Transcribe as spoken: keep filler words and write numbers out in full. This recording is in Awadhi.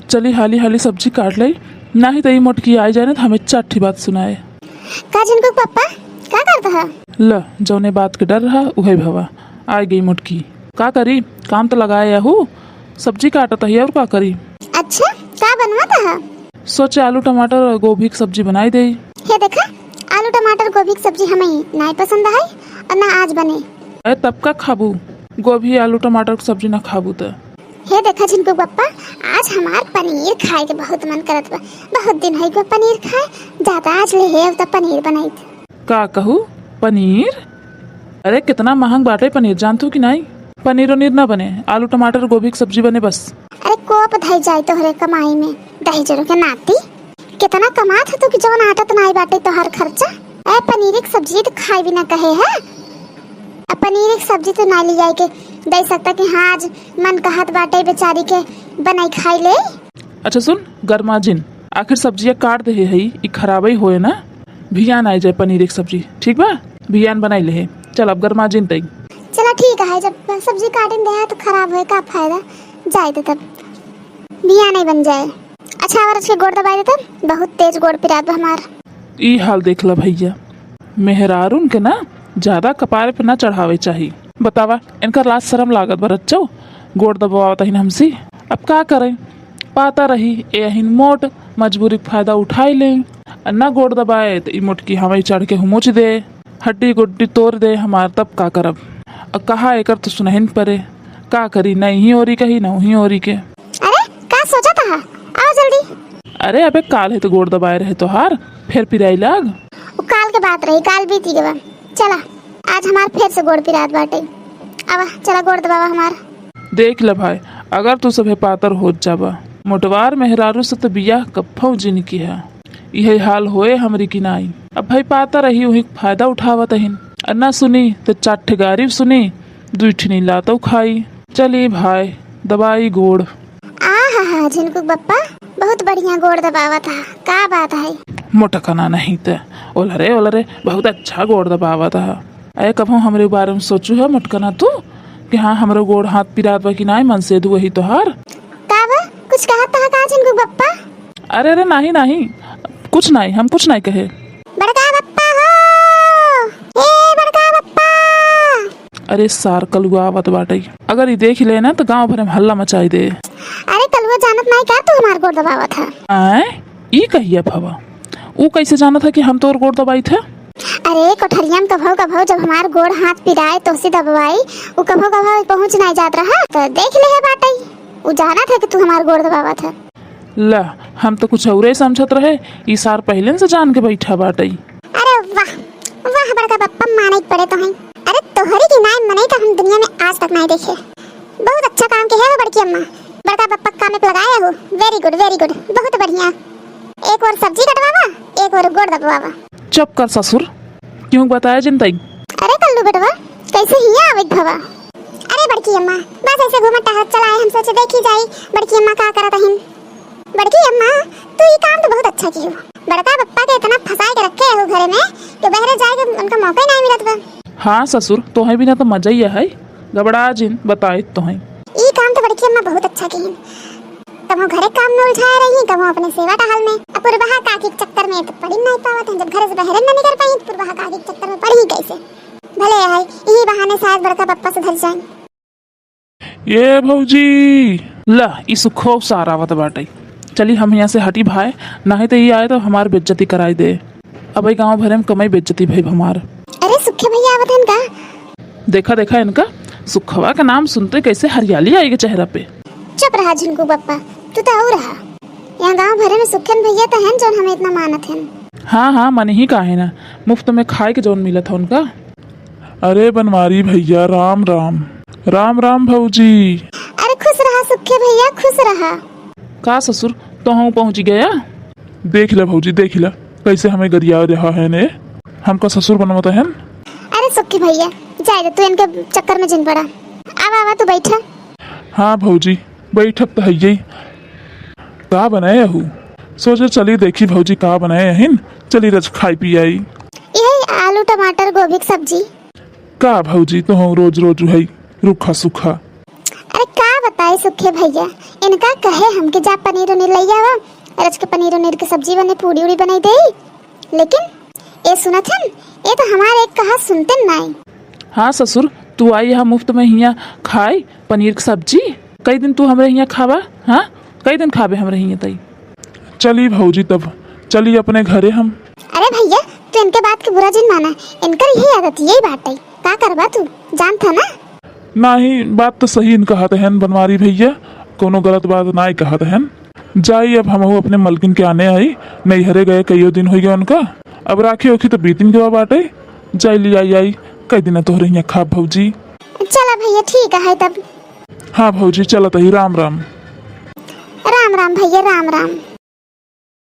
चली हाली हाली सब्जी काट लई, नाही त ई मोटकी आई जाए ना त हमें चार ठी बात सुनाए। का झिनकू के पप्पा, का करत ह? ल, जौने बात के डर रहा उहे भवा, आ गई मोटकी। का करी, काम त लगाए आहू, सब्जी काटत ही और का करी। अच्छा, का बनवत ह? सोचे आलू टमाटर और गोभी के सब्जी बनाई देई। हे देखा, आलू टमाटर गोभी के सब्जी हमें नाई पसंद है और ना आज बने। अरे तब का खाबू, गोभी आलू टमाटर के सब्जी ना खाबू त। हे देखा झिनकू के पप्पा, आज हमार पनीर खाए के बहुत मन करत बा। बहुत दिन होइ गवा पनीर खाए, जाता आज ले हे त पनीर बनाइत। का कहू, पनीर? अरे कितना महंग बाटे पनीर, जानतू कि नाई? पनीर उनीर ना बने, आलू टमाटर गोभी के सब्जी बने बस। अरे कोप धई जाए तोहरे कमाई में, दहिजरू के नाती। कितना कमात ह तू कि जवन आटत नाई बाटे तोहार खर्चा। ए, पनीर के सब्जी त खाई भी ना कहे है। अब पनीर के सब्जी त ना ले जाए के दे सकता कि हाँ, आज मन कहत बाटे बेचारी के बनाई खाई ले। अच्छा सुन, गरमा जिन, आखिर सब्जिया काट देहे हई, ई खराबई होए ना, भियान आए जाए पनीर के सब्जी, ठीक बा? भियान बनाई लेहे, चल अब गरमा जिन तई। चला ठीक है, जब सब्जी काटिन देहा तो खराब होए का फायदा, जाए दे तब, भियान ही बन जाए। अच्छा, और उसके गोड़ दबाई देते, बहुत तेज गोड़ पिरात बा हमार। ई हाल देख ला भैया, मेहरारून के ना ज्यादा कपारे पे ना चढ़ावे चाही। बतावा, इनका लाज शरम लागत बा रच्चो, गोड़ दबावत हइन हमसी। अब का करें, पातर ही, ए हइन मोट, मजबूरी के फायदा उठाई लें। आ ना गोड़ दबाए त ई मोटकी हमें चढ़ के हुमुच दे, हड्डी गुड्डी तोड़ दे हमार, तब का करब? अब कहा एकर तो सुनहिन परे, का करी, ना इही ओरी कही, ना उही ओरी के। अरे, का सोचत ह? आओ जल्दी। अरे अबे, काल है तो गोड़ दबाए रहे तोहार, फिर पिराई लाग। उ काल के बात रही, काल बीती गवा। चला, आज हमार फिर से गोड़ पिरात बाटे। आवा, चला गोड़ दबावा हमार। देख ले भाई, अगर तू सभे पातर होत जाबा, मोटवार मेहरारू से तो बियाह कब्बो जिन किहा। इहे हाल होए हमरी की नाई। अब भाई पातर रही, उही फायदा उठावत हइन। आ ना सुनी तो चार ठे गारी सुनी, दुई ठिनी लातो खाई। चली भाई, दबाई गोड़। आहा हा, झिनकू बप्पा, बहुत बढ़िया गोड़ दबावत हा, का बात है? मोटकना नहीं त, ओलरे, ओलरे, बहुत अच्छा गोड़ दबावत हा। ए, कभो हमरे बारे में सोचू है मोटकना तू, कि हाँ, हमरो गोड़ हाथ पिरात बा कि नाई, मन से दुआ ही तोहार। का बा? कुछ कहत हा का झिनकू बप्पा? अरे, अरे, नाही, नाही, कुछ नाही, हम कुछ नाही कहे। बड़का बप्पा हो, ए बड़का बप्पा। अरे सार, कलुआ आवत बाटे, अगर ई देख ले ना तो गांव भर में हल्ला मचाई दे। अरे कलुआ, जानत नाही का तू हमार गोड़ दबावत है? आय, ई कहिया भवा? ऊ कैसे जानत है कि हम तोर गोड़ दबाइत है? अरे कोठरिया में कभो कभो जब हमार गोड़ हाथ पिराए तोसे दबवाई, ऊ कभो कभो पहुँच नाही जात रहा तो देख ले है बाटे, ऊ जानत है कि तू हमार गोड़ दबावत है। ला, हम तो कुछ औरे समझत रहे, ई सार पहिलेन से जान के बैठा बाटई। अरे वाह, वाह बड़का बप्पा, माने के पड़े तोहई। अरे तोहरी की नाई मनई तो हम दुनिया में आज तक नाई देखे। बहुत अच्छा काम किहे हो बड़की अम्मा, बड़का बप्पा के कामे पे लगाए हो। Very good, very good, बहुत बढ़िया। एक ओर सब्जी कटवावा, एक ओर गोड़ दबवावा। चुप कर ससुर, क्यों बताया जिन तई? अरे कल्लू बेटवा, कैसे हिया आवे भवा? अरे बड़की अम्मा, बस ऐसे घूमत टहलत चला आए, हम सोचे देखी जाई बड़की अम्मा का करत अहिन। बड़की अम्मा, तू ई काम तो बहुत अच्छा किहो। बड़का बप्पा के इतना फंसाए के रखे हो घरे में कि बहरे जाए के उनका मौका ही नहीं मिलत बा। हाँ ससुर, तोहे बिना तो मजा ही है, घबरा जिन, बताए तोहे। ई काम तो बड़की अम्मा बहुत अच्छा किहिन। कभो घरे काम में उलझाए रही, कभो अपने सेवा टहल में। अब पुरबहा काकी के चक्कर में तो पड़ी नहीं पावत है, जब घर से बाहर न निकल पाई तो पुरबहा काकी के चक्कर में पड़ी कैसे? भले है, यही बहाने शायद बड़का पप्पा सुधर जाए। ये भौजी, ला, ई सुखो सार आवत बाटे। चली हम यहाँ से हटी भाई, नहीं तो ई आए तो हमार बेइज्जती कराई दे। अब ई गाँव भरे में कमई बेइज्जती भई हमार। अरे सुखे भैया आवत हन का? देखा, देखा इनका, सुखवा का नाम सुनते कैसे हरियाली आई के चेहरा पे। चुप रहा झिनकू बप्पा, तू तो और रहा। यहाँ गाँव भरे में सुखन भैया तो हन जौन हमें इतना मानत हन। हाँ, हाँ, मन ही काहे ना, मुफ्त में खाए के जौन मिलत है उनका। अरे बनवारी भैया, राम राम। राम राम भौजी। अरे खुश रहा सुखे भैया, खुश रहा। का ससुर, तोहूँ पहुँच गया? देख ले भौजी, देख ले, कैसे हमें गरिया रहा है ने, हमका ससुर बनवत है। अरे सुखे भैया, जाए दे, तू इनके चक्कर में जिन पड़ा। आवा, आवा, तू बैठा। हाँ भौजी, बैठब त हइये। का बनाए अहू? सोचे चली देखी भौजी का बनाए अहिन, चली रच खाई पी आई। यही आलू, टमाटर, गोभी के सब्जी। का भौजी, तोहू रोज रोज उहई रूखा सूखा। अरे का बता, आई सुखे भैया, इनका कहे हम कि जा पनीर उनीर लइ आवा, रच के पनीर उनीर के सब्जी बने, पूड़ी उड़ी बनाई देई। लेकिन ए सुनत हन, ए तो हमार एक कहा सुनते नाई। हाँ ससुर, तू आई यहाँ मुफ्त में हियाँ खाए पनीर के सब्जी। कई दिन तू हमरे हियाँ खाबा? हाँ, कई दिन खाबे हमरे हियाँ तई? चली भौजी, तब चली अपने घरे हम। अरे भैया, तू इनके बात के बुरा जिन माना, इनकर यही आदत, यही बात है। का करबा तू, जानत ह ना? नाही, बात तो सही इन कहत हन बनवारी भैया, कोनो गलत बात नाई कहत हन। जाई अब हमहू अपने मलकिन के आने आई, नैहरे गए कइयो दिन होइ गए उनका। अब राखी ओखी तो बीतिन गवा बाटे, जाई ले आई, आई कई दिन तोहरे हियाँ खाब भौजी। चला भैया, ठीक है तब। हाँ भौजी, चलत ही, राम राम। राम राम भैया, राम राम।